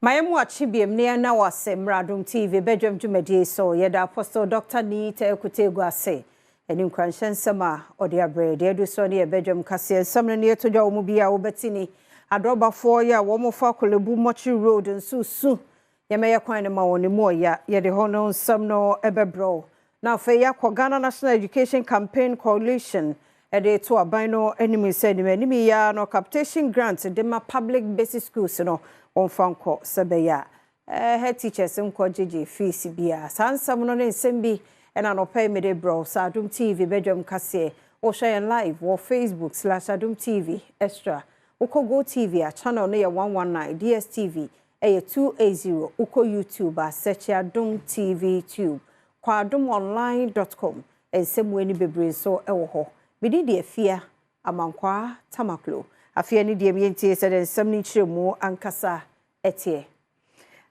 Ma yɛn mu akye biem ne yɛn na wɔ ase mmerɛ Adom TV badwam dwumadie so. Yɛda Apostle Dr. Nii Tackie Teiko ase ɛne nkuranhyɛ nsɛm a ɔde abrɛ. Deɛ adu so ne yɛ badwam kaseɛ nsɛm no ne yɛto dwa wɔ mu bi a wobɛti ni adrɔbafoɔ yi a wɔn fa Korle Bu Mortuary Road nso su yɛmɛyɛ kwan no ma wɔn ne mu ɔya. Yɛde hɔ no nsɛm no ɛbɛbrɛ. Na afei yɛakɔ Ghana National Education Campaign Coalition ɛde to aban no anim sɛ anim anim yi ara no, capitation grant de ma public basic schools no, wɔmfa nkɔ sɛ bɛyɛ a head teachers nkɔ gyegye fees biara. Saa nsɛm no ne nsɛm bi ɛna nɔpɛ yi mede brɛ sɛ Adom TV badwam kaseɛ. Wohwɛ yɛn live wɔ Facebook/AdomTV Extra. Wokɔ Go TV a, channel no yɛ 119, DSTV ɛyɛ 280. Wokɔ YouTube a, search Adom TV Tube. Kɔ adomonline.com, nsɛm wɔ ani bebree nso ɛwɔ hɔ. Mede deɛ Afia Amankwaa Tamaklo afei ne deɛ mientie sɛ de nsɛm no nkyerɛ mu ankasa ɛteɛ.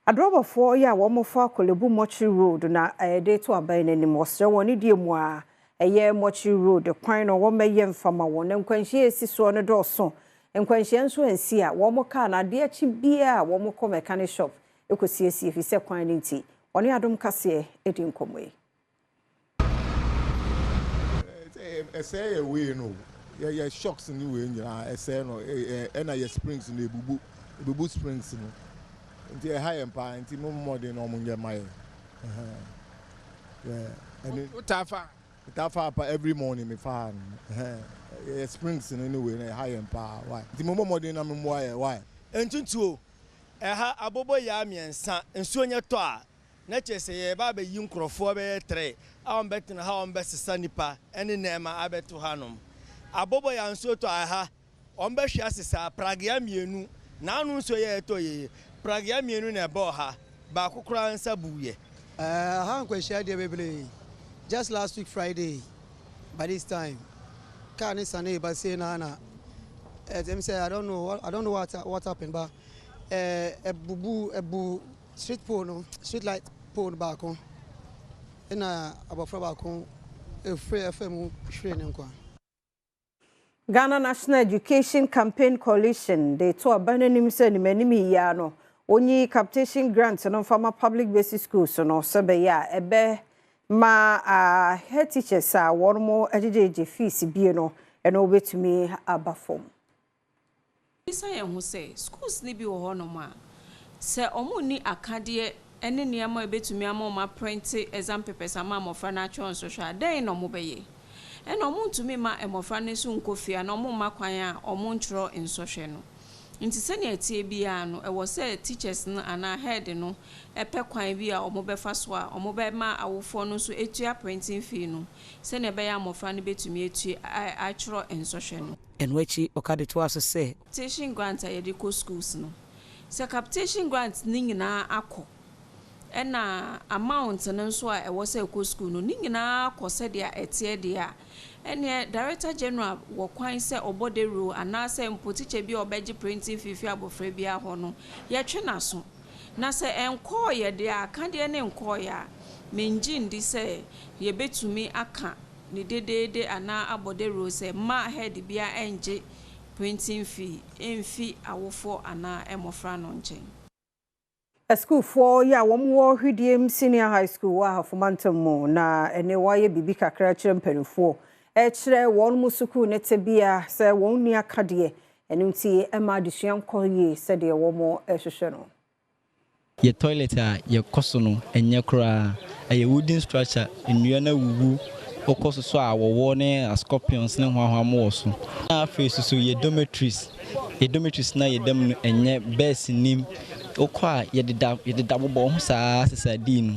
Adrɔbafoɔ yi a wɔn fa Korle Bu Mortuary Road na ɛde to aban n'anim, wɔsrɛ wɔn ne deɛ mu a ɛyɛ Mortuary Road kwan no, wɔmmɛyɛ mfama wɔn na nkwanhyia esi soɔ no dɔɔso. Nkwanhyia nso nsi a, wɔn kaa na adeɛ akyi biara a wɔn kɔ mechanic shop ekosiesie fi sɛ kwan no nti. Wɔne Adom Kaseɛ edi nkɔmɔ yi. Ɛsɛ yɛ wei no, yɛ shocks ni wei nyinaa ɛsɛ no, ɛna yɛ springs no ebubu ebubu springs no, nti ɛha yɛn paa. Nti mo mmɔden na ɔmo nyɛ ma yɛ. Ɛne wotaa fa? Taa fa pa. Every morning me fa no. Yɛ springs no ne wei no ɛha yɛn paa why, nti mo mmɔden na mo mmoa yɛ why. Ntuntuo ɛha abobo yaa 3. Nsuo nyɛ tɔ a, na kyerɛ sɛ yɛba abɛyi nkurɔfoɔ bɛyɛ tere a wɔn bɛtena ha, wɔn bɛsesa nipa ɛne nneɛma abɛto hanom. Abobo yaa nsuo tɔ a, ɛha wɔn bɛhwɛ asesa pragea 2. N'ano nsuo yɛ ɛtɔ yie, pragea 2 na ɛbɔɔ ha, baako koraa nsa buiɛ. Ha nkwanhyia deɛ bebree. Just last week Friday by this time, car ne sane ba sei na ɛtɛm sɛ I don't know what happened, but ɛbubu, ɛbu street pole no, street light pole no baako, ɛna abɔfra baako efiri ɛfɛ mu hwere ne nkwa. Ghana National Education Campaign Coalition de to aban n'anim sɛ anim anim yi ara no, onyi capitation grant no mfama public basic schools no sɛ bɛyɛ a ɛbɛ ma a head teachers a wɔn mo agyegyegye fees bie no, ɛno wobɛtumi aba fam. Bisa yɛn ho sɛ schools ne bi wɔ hɔnom a, sɛ ɔmo nni akadeɛ ne nneɛma a ebɛtumi ama ɔmo aprint exam papers ama mmɔfra no atwerɛ nsɔhwɛ a, dɛn na ɔmo bɛyɛ? Ɛna ɔmo ntumi ma mmɔfra no nso nkɔ fie a na ɔmo mma kwan a ɔmo ntwerɛ nsɔhwɛ no. Nti sɛnea ɛteɛ biara no, ɛwɔ sɛ teachers no anaa head no ɛpɛ kwan bi a ɔmo bɛfa so a ɔmo bɛma awofoɔ no nso etua printing fee no, sɛnea ɛbɛyɛ a mmɔfra no bɛtumi etua atwerɛ nsɔhwɛ no. Ɛno akyi, ɔka de toa so sɛ capitation grant a yɛde kɔ schools no, sɛ capitation grant ne nyinaa akɔ, ɛna amount no nso a ɛwɔ sɛ ɛkɔ school no ne nyinaa kɔ sɛdeɛ ɛteɛ deɛ a, ɛneɛ Director General wɔ kwan sɛ ɔbɔ dawuro anaasɛ mpo teacher bi a ɔbɛgye printing fee fi abɔfra bi hɔ no, yɛtwe n'aso. Na sɛ ɛnkɔɔyɛ deɛ a, akadeɛ ne nkɔɔyɛ a, mengye ndi sɛ yɛbɛtumi aka ne dedeede anaa abɔ dawuro sɛ mma head bia ɛngye printing fee ɛmfi awofoɔ anaa mmɔfra no nkyɛn. Asukuufoɔ yi a wɔn wɔ Hwidiem Senior High School wɔ Ahafo Mantam mu na ɛne wɔayɛ biribi kakra kyerɛ mpanimfoɔ, ɛkyerɛ wɔn mu sukuu ne tebea sɛ wɔn nni akadeɛ, ɛno nti ɛma adesua nkɔ yie sɛdeɛ wɔn ɛhwehwɛ no. Yɛ toilet a yɛkɔ so no ɛnyɛ koraa, ɛyɛ wooden structure, nnua no awuwu. Wokɔ so so a, wɔwɔ ne scorpions ne hoahoa mo wɔ so. Na afei so so yɛ dormitories na yɛda mu no ɛnyɛ, beds nim, wokɔ a yɛdeda bobɔ ho saa sesa dii no.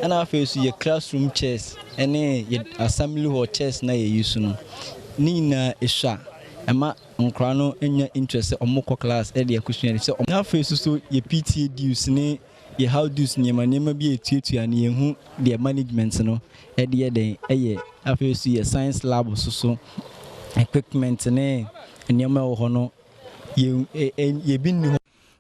Ɛna afei so yɛ classroom chairs ɛne yɛ assembly hall chairs na yɛyi so no ne nyinaa esua, ɛma nkwaraa no nya interest sɛ ɔmo kɔ class ɛde akosua sɛ ɔmo. Afei so so yɛ PTA dues ne yɛ house dues, nneɛma nneɛma bi a etuatua no, yɛn ho deɛ management no ɛde yɛ den ɛyɛ. Afei so yɛ science lab so so equipment ne nneɛma ɛwɔ hɔ no, yɛ yɛ bi nni hɔ.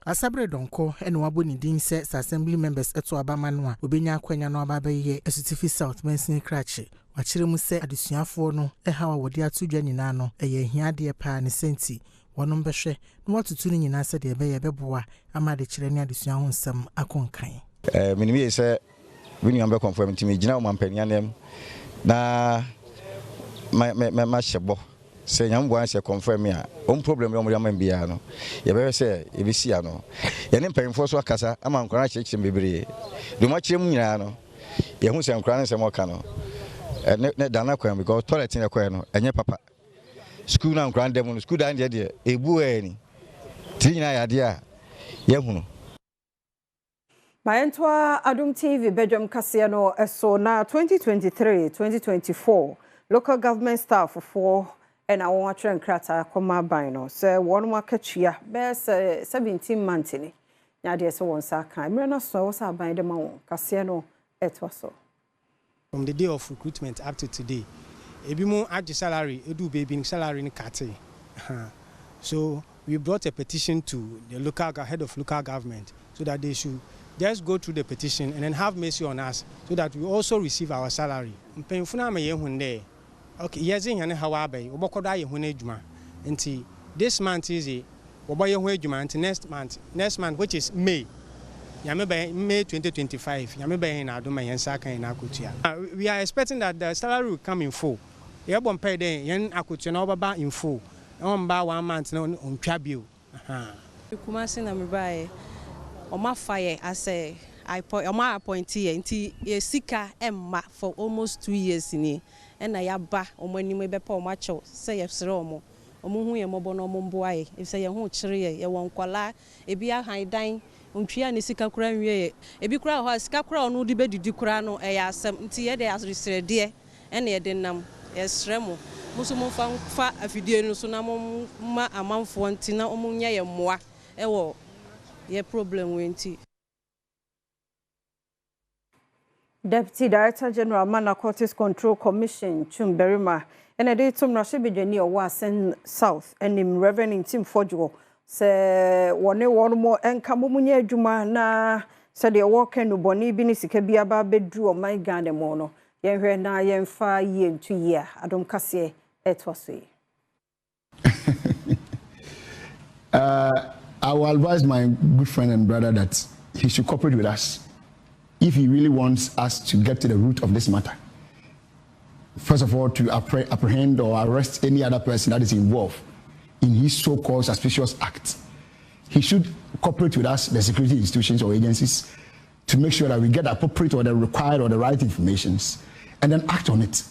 Asaberɛ Dɔnkɔ ɛna wabɔ ne din sɛ assembly members ɛto aba ma no a, obɛnya akwanya no aba abɛyɛ Asutifi South mansini krakye. Wakyerɛ mu sɛ adesuafoɔ no ɛhaw a wɔde ato dwa nyinaa no ɛyɛ ahiadeɛ paa, ne sɛnti Wɔnom bɛhwɛ na wɔatoto ne nyinaa sɛdeɛ ɛbɛyɛ ɛbɛboa ama adekyerɛ ne adesua ho nsɛm akɔ nkan. Menim yie sɛ me nua bɛkɔmfoɔ nti megyina ɔmampanin anam na mahyɛ bɔ sɛ Nyame boa sɛ kɔmfoɔ me a wɔn problem bi a wɔde ama me biara no yɛbɛhwɛ sɛ yɛbɛsi ano. Yɛne mpanyinfoɔ so akasa ama nkwadaa no akyerɛkyerɛ mu bebree. Deɛ wɔn akyerɛ mu nyinaa no yɛhu sɛ nkwadaa no nsɛm ɔka no ɛne ne dan akwan because toilet na ɛkɔɛ no ɛnyɛ papa. Sukuu no a nkwadaa no da mu no sukuu dan deɛ deɛ ebu ɛni. Tiri nyinaa yɛ adeɛ a yɛhunu. Ma yɛntoa Adom TV badwam kaseɛ no so na 2023-2024 local government staff foɔ ɛna wɔn atwerɛ nkrataa kɔma aban no sɛ wɔn akatua bɛyɛ sɛ 17 months ni na adeɛ sɛ wɔn nsa aka mmerɛ no so ɛwɔ sɛ aban de ma wɔn kaseɛ no ɛtoa so. From the day of recruitment up to today, ebi mu agye salary edu beebi salary no kate. So we brought a petition to the local head of local government so that they should just go through the petition and then have mercy on us so that we also receive our salary. Mpanyinfo no ama yɛn hu dɛ okay yɛdze hɛn haw aba yi wɔbɛkɔ do ayɛ ho adwuma nti this month is wɔbɛyɛ ho adwuma nti next month, which is May, Nyame bɛyɛ May 2025, Nyame bɛyɛ na adom yɛn nsa aka yɛn akotua. We are expecting that the salary will come in full. Yɛbɔ mpae dɛ yɛn akotua na wɔbɛba in full na wɔn one month na ɔntwa bio. Kumasi na mebaeɛ. Ɔmo afa yɛ asɛ ɔmo appoint yɛ nti yɛ sika ɛmma for almost 2 years ni ɛna yɛaba ɔmo anim bɛpɛ ɔmo akyɛw sɛ yɛsrɛ ɔmo ɔmo hu yɛn mmɔbɔ na ɔmo mboa yɛ efisɛ yɛn ho kyerɛ yɛ yɛwɔ nkɔlaa ebi ahan dan ntwia ne sika kora nwie yɛ ebi kora wɔ hɔ a sika kora ɔno de bɛdidi kora no ɛyɛ asɛm nti yɛde asresrɛdeɛ ɛna yɛde nam yɛsrɛ mo mo nso momfa fa afidie no so na mo ma amanfoɔ nti na ɔmo nyɛ yɛn mmoa ɛwɔ yɛ problem wei nti. Deputy Director General ma Narcotics Control Commission Twum Barima ɛna de tom mmarahyɛbadwani a ɔwɔ Assin South anim Reverend Ntim Fordjour sɛ wɔne wɔn mo nka mo nyɛ adwuma na sɛdeɛ wɔreka nnubɔne bi ne sika bi aba abɛduru ɔman Ghana mu no yɛnhwɛ na yɛmfa yie nto yie a adom kaseɛ ɛtoa so yi. I will advise my good friend and brother that he should cooperate with us if he really wants us to get to the root of this matter. First of all, to apprehend or arrest any other person that is involved in his so-called suspicious act. He should cooperate with us, the security institutions or agencies, to make sure that we get appropriate or the required or the right informations and then act on it.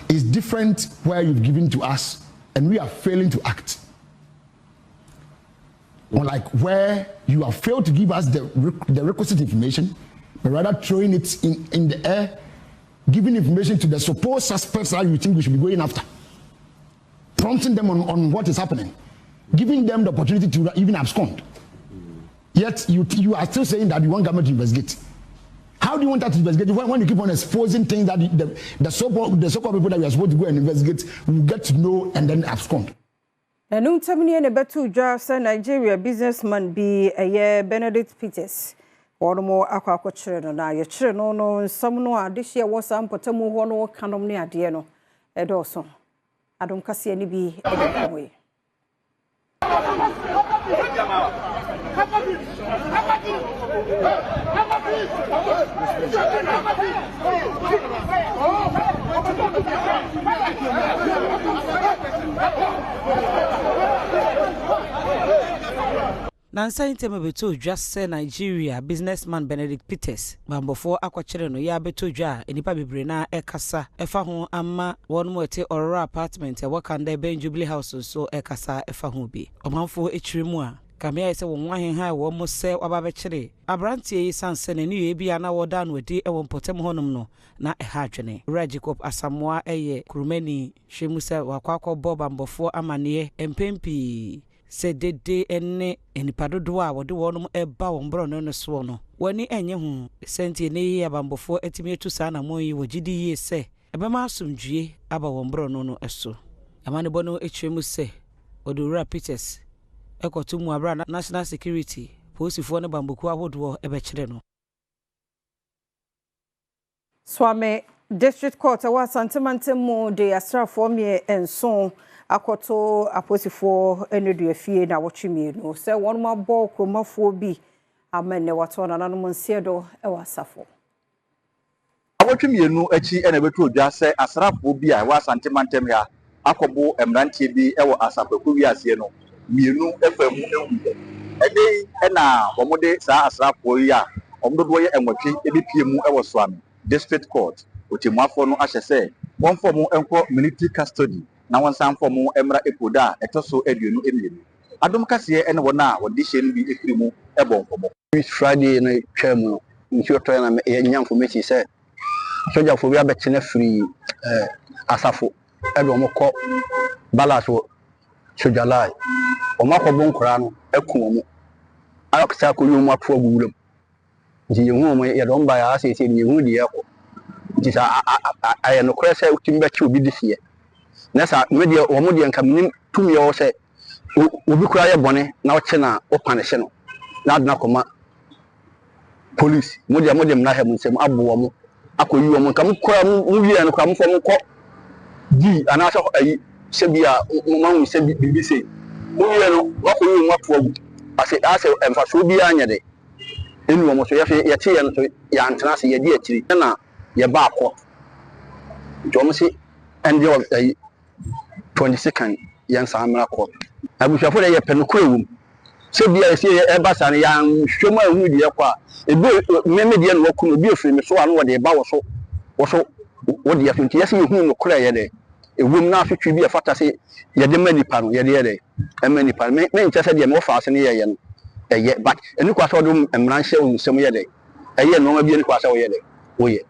It's different where you've given to us and we are failing to act. Unlike where you have failed to give us the requisite information, but rather throwing it in the air, giving information to the supposed suspects that you think we should be going after, prompting them on what is happening, giving them the opportunity to even abscond. Yet you are still saying that you want government to investigate. How do you want that to investigate when you keep on exposing things that the so-called people that we are supposed to go and investigate will get to know and then abscond? Ɛno ntam ne ne bɛto dwa sɛ Nigeria businessman bi ɛyɛ Benedict Peters wɔn mo akɔ akɔkyerɛ no na yɛkyerɛ no no nsɛm no a adehyeɛ wɔ saa mpɔtamu hɔ no ka nom ne adeɛ no ɛdɔɔso adom kaseɛ no bi ɛde nkɔmmɔ yi. Nansa ntɛm abɛtɔ dwa sɛ Nigeria businessman Benedict Peters bambɔfoɔ akɔkyerɛ no yɛ abɛtɔ dwa a nnipa bebree na ɛkasa ɛfa ho ama wɔn mu ɛte Aurora Apartment ɛwɔ Kanda ɛbɛn Jubilee House nso ɛkasa ɛfa ho bi. Ɔmanfoɔ akyiri mu a kame ayɛ sɛ wɔn ho ahenhan wɔn mo sɛ waba abɛkyere aberanteɛ yi san sɛ n'ani yɛ bi a na wɔda no adi ɛwɔ mpɔtam hɔnom no na ɛha adwene. Owura Jacob Asamoa ɛyɛ kurumani hwɛ mu sɛ wakɔ akɔbɔ bambɔfoɔ amanneɛ mpɛn pii sɛ dede ne nipa dodoɔ a wɔde wɔn ba wɔn borɔno no soɔ no wɔn ani nyɛ ho sɛntie ne yi abambɔfoɔ atumi atu saa anammɔn yi wɔ gyidi yie sɛ ɛbɛma asomdwie aba wɔn borɔno no so. Amanebɔ no akyerɛ mu sɛ wɔde Owura Peters ɛkɔto mu abere a National Security polisifoɔ ne bambokuo ahodoɔ ɛbɛkyerɛ no. Suame District Court ɛwɔ Asantemantam mu de asraafoɔ 7 akɔto apolisifoɔ nneduafie nnawɔtwe mmienu sɛ wɔnom abɔ kuromafoɔ bi ama nnɛ wɔato nananom nseɛ do wɔ asafo. Awɔtwe mmienu akyi na ɛbɛtoo dwa sɛ asraafoɔ bi a ɛwɔ Asante mantam ha akɔbo mmeranteɛ bi wɔ Asafo Akuo aseɛ no mmienu faa mu wuiɛ. Ɛnnɛ yi na wɔde saa asraafoɔ yi a wɔn dodoɔ yɛ nwɔtwe bɛpue mu wɔ Suame District Court. Ɔtɛmmuafoɔ no ahyɛ sɛ wɔmfa wɔn nkɔ military custody na wɔnsan mfa wɔn mmra April da a ɛtɔ so 22. Adom Kaseɛ ne wɔn a wɔde hyɛ no bi firi mu bɔ nkɔmmɔ. Friday no twaa mu no, nsuo tɔeɛ na yɛnya information sɛ sogyafoɔ bi abɛkyene afiri eh, asafo de wɔn kɔ Ballas wɔ sogya line. Wɔn akɔbo nkoraa no aku wɔn, akɔsa akɔyi wɔn ato agu wuram. Nti yɛhu wɔn, yɛde wɔn baeɛ a seesei no yɛhu deɛ ɛkɔ. Nti sɛ ɛyɛ nokorɛ sɛ wotumi bɛkye obi de seɛ, na sa me deɛ wɔn deɛ nka menim tumi ɛwɔ sɛ obi koraa yɛ bɔne na ɔkye no a wopanehye no na ade no akɔma police. Mo deɛ mode mmara hyɛ mo nsam abo wɔn akɔyi wɔn nka mo koraa mo wieɛ no koraa mofa mo kɔ di anaasɛ ayi sɛ bi a moahu sɛ biribi sei mo wieɛ no moakɔyi wɔn ato agu ase asɛ mfasoɔ biara nyɛ de ɛni wɔn so yɛso yɛteeɛ no so yɛantena ase yɛdi akyiri ɛna yɛbaa court nti wɔn se ɛnde ayi 22nd yɛnsan mmra court. Abusuafo deɛ yɛpɛ nokorɛ wɔ mu. Sɛ bia ɛsɛ ɛba saa no yɛanhwɛ mu anhunu deɛ ɛkɔ a, ebi me me deɛ na waku no, obi afiri me so a na wɔde ba wɔ so wɔ so wo deɛ so. Nti yɛsɛ yɛhunu nokorɛ yɛ dɛ ɛwɔ mu na asotwe bi a ɛfata sɛ yɛde ma nipa no yɛde yɛ dɛ ɛma nipa no. Me menkyɛ sɛ deɛ me wɔfa ase no yɛyɛ no ɛyɛ but ɛni kwa sɛ ɔde mmara nhyɛ wo nsam yɛ dɛ ɛyɛ nnoɔma bi ɛni kwa sɛ woyɛ dɛ woyɛ.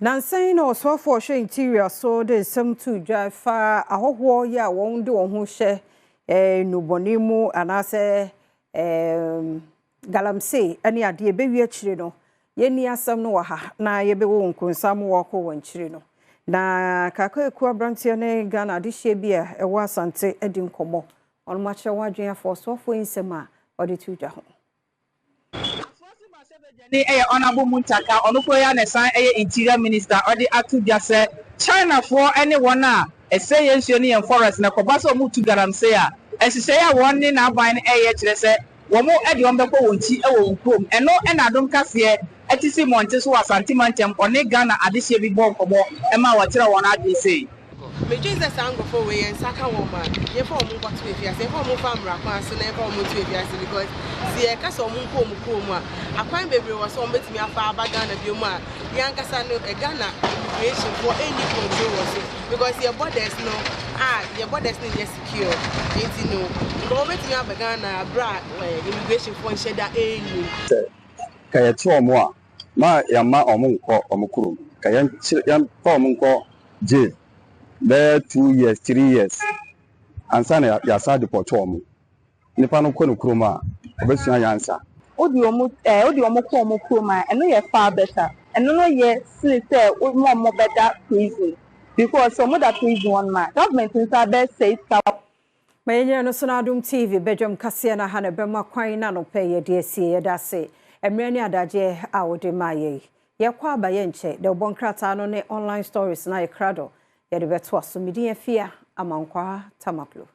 Nansa yi na ɔsoafo a ɔhwɛ Interior so de nsɛm too dwa fa ahɔhoɔ yi a wɔn de wɔn ho hyɛ nnubɔne mu anaasɛ galamsey ne adeɛ ɛbɛwie akyire no yɛnni asɛm no wɔ ha na yɛbɛwɔ nkonsa mu wɔkɔ wɔn akyire no. Na Kaakaeku aberanteɛ ne Ghana adehyeɛ bi a ɛwɔ Asante adi nkɔmmɔ. Wɔn akyerɛ wɔn adwene afa ɔsoafoɔ yi nsɛm a ɔde to dwa ho. Asoase mmarahyɛbadwani yɛ Honourable Muntaka, ɔno koro yi ara na ɛsan yɛ Interior Minister, ɔde ato dwa sɛ Chinafoɔ ne wɔn a ɛsɛe yɛn nsuo ne yɛn forest no ɛkɔba sɛ wɔretu galamsey a, nhyehyɛeɛ a wɔn ne n'aban no reyɛ kyerɛ sɛ wɔn de wɔn bɛkɔ wɔn ti wɔ wɔn kurom. Ɛno na Adom Kaseɛ te si mmɔnten so wɔ Asante mantam, ɔne Ghana adehyeɛ bi bɔɔ nkɔmmɔ maa wɔkyerɛɛ wɔn adwene sei. Medwen sɛ saa nkurɔfoɔ wei yɛn nsa ka wɔn a, yɛmfa wɔn nkɔto afiase, yɛmfa wɔn mfa mmara kwan so na yɛmfa wɔn nto afiase because sɛ yɛka sɛ wɔn nkɔ wɔn kurom a, akwan bebree wɔ so a wɔbɛtumi afa aba Ghana bio mu a yɛn ankasa no eh, Ghana immigration foɔ ɛnni control wɔ so because yɛ borders no a yɛ borders no nyɛ secure nti no nkurɔfoɔ bɛtumi aba Ghana berɛ a eh, immigration foɔ nhyɛ da ɛnnim. Sɛ ka yɛkye wɔn a, ma yɛmma wɔn nkɔ wɔn kurom. Ka yɛnkyere yɛmfa wɔn nkɔ jail bɛyɛ 2 years, 3 years ansa na yɛasan deport wɔn. Nipa no kɔ ne kurom a, ɔbɛsua nyansa. Wode wɔn ɛɛ wode wɔn kɔ wɔn kurom a, ɛno yɛ far better. Ɛno no yɛ sene sɛ wɔn a wɔbɛda prison because sɛ wɔn da prison hɔ nom a, government nsa bɛsɛe sika. Ma yɛnyina no so no Adom TV badwam kaseɛ no ha na ɛbɛma kwan na anɔpɛ yɛde asie. Yɛda ase mmerɛ ne adagyeɛ a wode maa yɛi. Yɛkɔ aba, yɛnkyɛ deɛ wɔbɔ nkrataa no ne online stories na yɛkra do yɛde bɛto aso. Medin Afia Amankwaa Tamaklo.